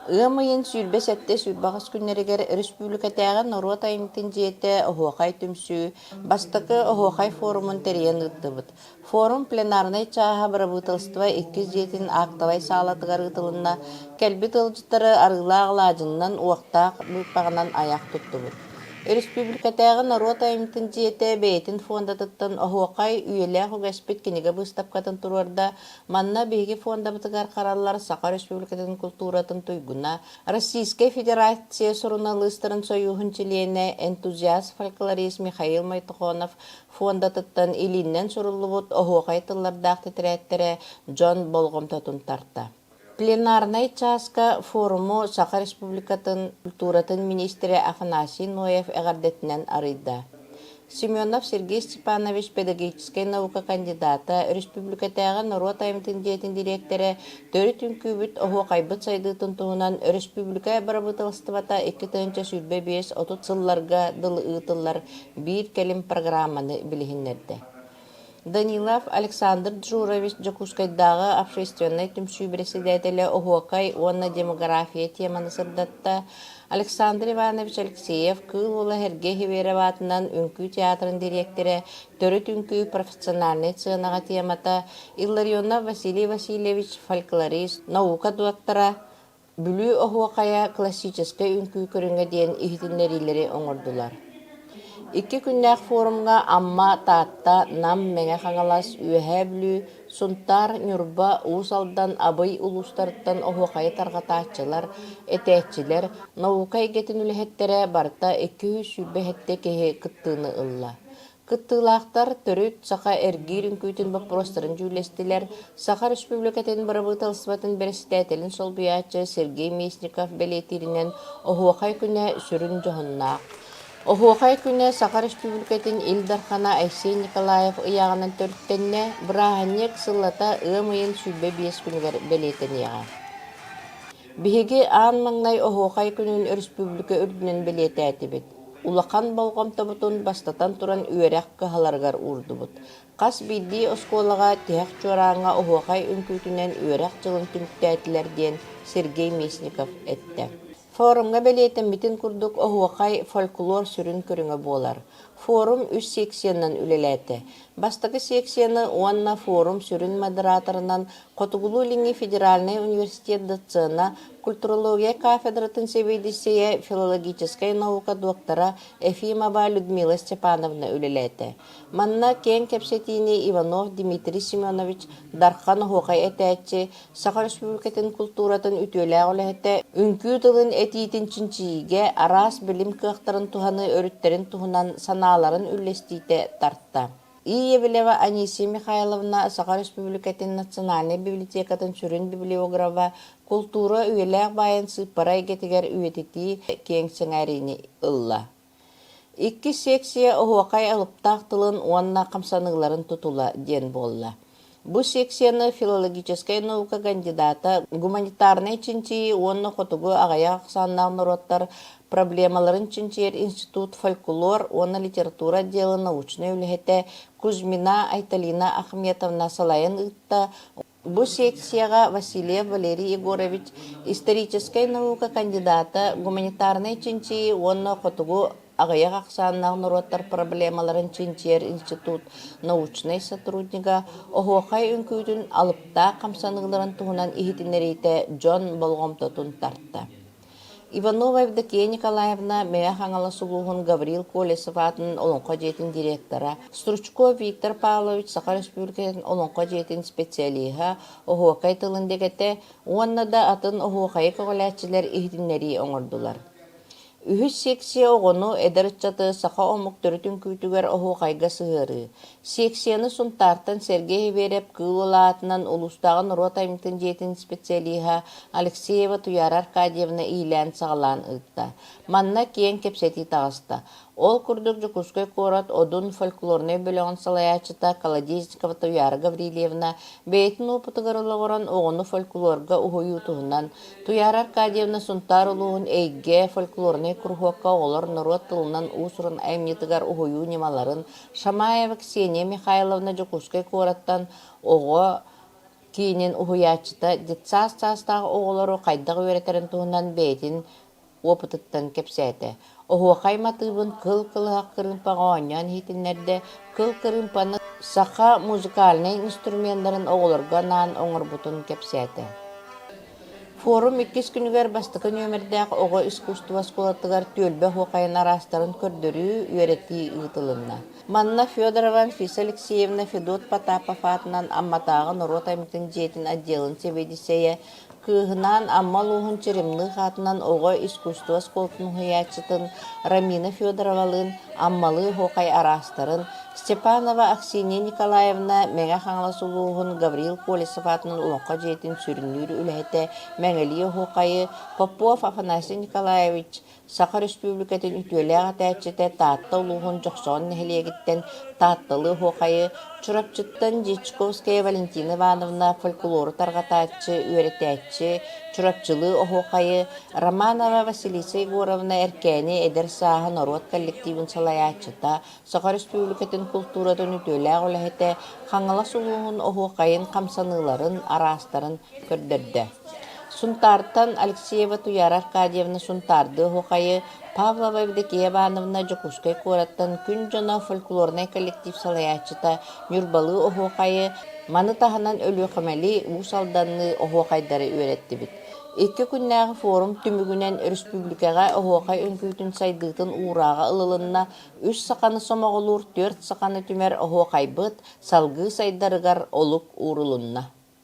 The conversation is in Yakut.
Ыам ыйын 27-28 күннэригэр өрөспүүбүлүкэтээҕи норуот айымньытын дьиэтэ Оһуохай түмсүү бастакы Оһуохай форумун тэрийэн ыыттыбыт. Форум пленарнай чааһа бырабыыталыстыба иккис дьиэтин актовай саалатыгар ыытылынна. Кэлбит ыалдьыттары арыылаах алаадьыннан, уохтаах быыппаҕынан айах туттубут. Өрөспүүбүлүкэтээҕи норуот айымньытын дьиэтэ бэйэтин фондатыттан Оһуохай үйэлээх үгэспит кинигэ быыстапкатын туруорда. Манна биһиги фондабытыгар хараллар Саха Өрөспүүбүлүкэтин култууратын туйгуна, Российскай Федерация суруналыыстарын сойууһун чилиэнэ, энтузиаст-фольклорист Михаил Мойтохонов фондатыттан илииннэн суруллубут оһуохай тыллардаах тэтэрээттэрэ дьон болҕомтотун тарта. Пленарнай чааска форуму Саха Республикатын культуратын миниистирэ Афанасий Ноев эҕэрдэтинэн арыйда. Семенов Сергей Степанович педагогическай наука кандидата, өрөспүүбүлүкэтээҕи норуот айымньытын дьиэтин дириэктэрэ, төрүт үҥкүүбүт оһуохайбыт сайдыытын туһунан өрөспүүбүлүкэ бырабыыталыстыбата 2025-30 сылларга дылы ыытыллар биир кэлим программаны билиһиннэрдэ. Данилов Александр Джурович Дьокуускайдааҕы общественнай түмсүү бэрэссэдээтэлэ оһуокай уонна демография теманы сырдатта. Александр Иванович Алексеев Кыыл Уола Сергей Хиверов аатынан Үҥкүү театрын дириэктэрэ, төрүт үҥкүү профессиональнай сыанаҕа темата, Илларионов Василий Васильевич фольклорист, наука доктора, Бүлүү оһуохайа классическай үҥкүү көрүҥэ диэн иһитиннэриилэри оҥордулар. Икки күннээх форумҥа Амма, Таатта, Нам, Мэҥэ Хаҥалас, Үөһээ Бүлүү, Сунтаар, Ньурба, Уус Алдан, Абый улуустарыттан оһуохайы тарҕатааччылар, этээччилэр, наука эйгэтин үлэһиттэрэ барыта 227 киһи кыттыыны ылла. Кыттыылаахтар төрүт саха эргиир үҥкүүтүн боппуруостарын дьүүллэстилэр. Саха Республикатын Бырабыыталыстыбатын бэрэссэдээтэлин солбуйааччы Сергей Местников бэлиэтииринэн, Оһуохай күнэ сүрүн дьоһуннаах. Оһуохай күнэ Саха Республикатын Ил Дархана Айсен Николаев ыйааҕынан төрүттэннэ, бырааһынньык сыллата ыам ыйын 25 күнүгэр бэлиэтэниэҕэ. Биһиги аан маҥнай Оһуохай күнүн өрөспүүбүлүкэ үрдүнэн бэлиэтээтибит. Улахан болҕомтобутун бастатан туран үөрэх кыһаларыгар уурдубут. Хас биирдии оскуолаҕа тиһэх чуорааҥҥа оһуохай үҥкүүтүнэн үөрэх дьылын түмүктээтилэр, диэн Сергей Местников эттэ. Форумҥа бэлиэтэммитин курдук, оһуохай фольклор сүрүн көрүҥэ буолар. Форум үс секциянан үлэлээтэ. Бастакы секцияны уонна форум сүрүн модераторынан Хотугулуу-Илиҥҥи федеральнай университет доцена, культурология кафедратын сэбиэдиссэйэ, филологическай наука доктора Ефимова Людмила Степановна үлэлээтэ. Манна киэҥ кэпсэтиини Иванов Дмитрий Семенович Дархан оһуохай этээччи, Саха Республикатын култууратын үтүөлээх үлэһитэ, үҥкүү тылын этиитин чинчийиигэ араас билим кыахтарын туһаныы өрүттэрин туһунан санааларын үллэстиитэ тарта. Иевлева Анисия Михайловна Саха Республикатын Национальнай библиотекатын сүрүн библиографа, култуура үйэлээх баайын сыыппара эйгэтигэр үйэтитии киэҥ сэҥээриини ылла. Иккис секция оһуохай алыптаах тылын уонна хамсаныыларын тутула диэн буолла. Бу секцияны филологическай наука кандидата, гуманитарнай чинчийии уонна хотугу аҕыйах ахсааннаах норуоттар проблемаларын чинчийэр институт фольклор уонна литература отделын научнай үлэһитэ Кузьмина Айталина Ахметовна салайан ыытта. Бу секцияҕа Васильев Валерий Егорович историческай наука кандидата, гуманитарнай чинчийии уонна хотугу аҕыйах ахсааннаах норуоттар проблемаларын чинчийэр институт научнай сотруднига оһуохай үҥкүүтүн алыптаах хамсаныыларын туһунан иһитиннэриитэ дьон болҕомтотун тарта. Иванова Евдокия Николаевна Мэҥэ Хаҥалас улууһун Гаврил Колесов аатынан Олоҥхо дьиэтин директора, Стручков Виктор Павлович Саха Республикатын Олоҥхо дьиэтин специалиһа, оһуокай тылын дэгэтэ уонна да атын оһуохайы көҕүлээччилэр иһитиннэрии оҥордулар. Үһүс секция оҕону, эдэр ыччаты саха омук төрүт үҥкүүтүгэр оһуохайга сыһыарыы. Секцияны Сунтаартан Сергей Сибиэрэп Кыыл Уола аатынан улуустааҕы норуот айымньытын дьиэтин специалиһа Алексеева Туйаара Аркадьевна иилээн-саҕалаан ыытта. Манна киэҥ кэпсэтии таҕыста. Ол курдук Дьокуускай куорат Одун фольклорнай бөлөҕүн салайааччыта Колодезникова Туйаара Гаврильевна бэйэтин уопутугар олоҕуран оҕону фольклорга уһуйуу туһунан, Туйаара Аркадьевна Сунтаар улууһун Эйгэ фольклорнай куруһуокка оҕолор норуот тылынан уус-уран айымньытыгар уһуйуу ньымаларын, Шамаева Ксения Михайловна Дьокуускай куораттан оҕо. киинин уһуйааччыта детсад саастаах оҕолору хайдах үөрэтэрин туһунан бэйэтин уопутуттан кэпсээтэ. Оһуохай матыыбын кыл кылыһах кырыымпаҕа оонньоон иһитиннэрдэ, кыл кырыымпаны саха музыкальнай инструменнарын оҕолорго анаан оҥорбутун кэпсээтэ. Форум иккис күнүгэр бастакы нүөмэрдээх оҕо искусство оскуолатыгар түөлбэ оһуохайын араастарын көрдөрүү, үөрэтии ыытылынна. Манна Федорова Анфиса Алексеевна Федот Потапов аатынан Амматааҕы норуот айымньытын дьиэтин отделын сэбиэдиссэйэ, кыыһынаан Амма улууһун Черемных аатынан оҕо искусство оскуолатын уһуйааччытын Рамина Федоровалыын Аммалыы оһуохай араастарын, Степанова Аксинья Николаевна Мэҥэ Хаҥалас улууһун Гаврил Колесов аатынан Олоҥхо дьиэтин сүрүннүүр үлэһитэ Мэҥэлии оһуохайы, Попов Афанасий Николаевич Саха Өрөспүүбүлүкэтин үтүөлээх этээччитэ Таатта улууһун Дьохсоҕон нэһилиэгиттэн Таатталыы оһуохайы, Чурапчыттан Дьячковская Валентина Ивановна фольклору тарҕатааччы, үөрэтээччи, Чурапчылыы оһуохайы, Романова Василиса Егоровна Эркээни эдэр сааһа норуот коллективын салайааччыта, Саха Өрөспүүбүлүкэтин култууратын үтүөлээх үлэһитэ, Хаҥалас улууһун оһуохайын хамсаныыларын араастарын көрдөрдө. Сунтаартан Алексеева Туяра Аркадьевна Сунтаардыы оһуохайы, Павлова Евдокия Ивановна Дьокуускай куораттан Күн дьоно фольклорнай коллектив салайааччыта Ньурбалыы оһуохайы, маны таһынан Өлүөхүмэлии, Уус Алданныы оһуохайдары үөрэттибит. Икки күннээҕи форум түмүгүнэн өрөспүүбүлүкэҕэ оһуохай үҥкүүтүн сайдыытын уурааҕа ылылынна, үс саханы сомоҕолуур, түөрт саханы түмэр оһуохайбыт салгыы сайдарыгар олук уурулунна.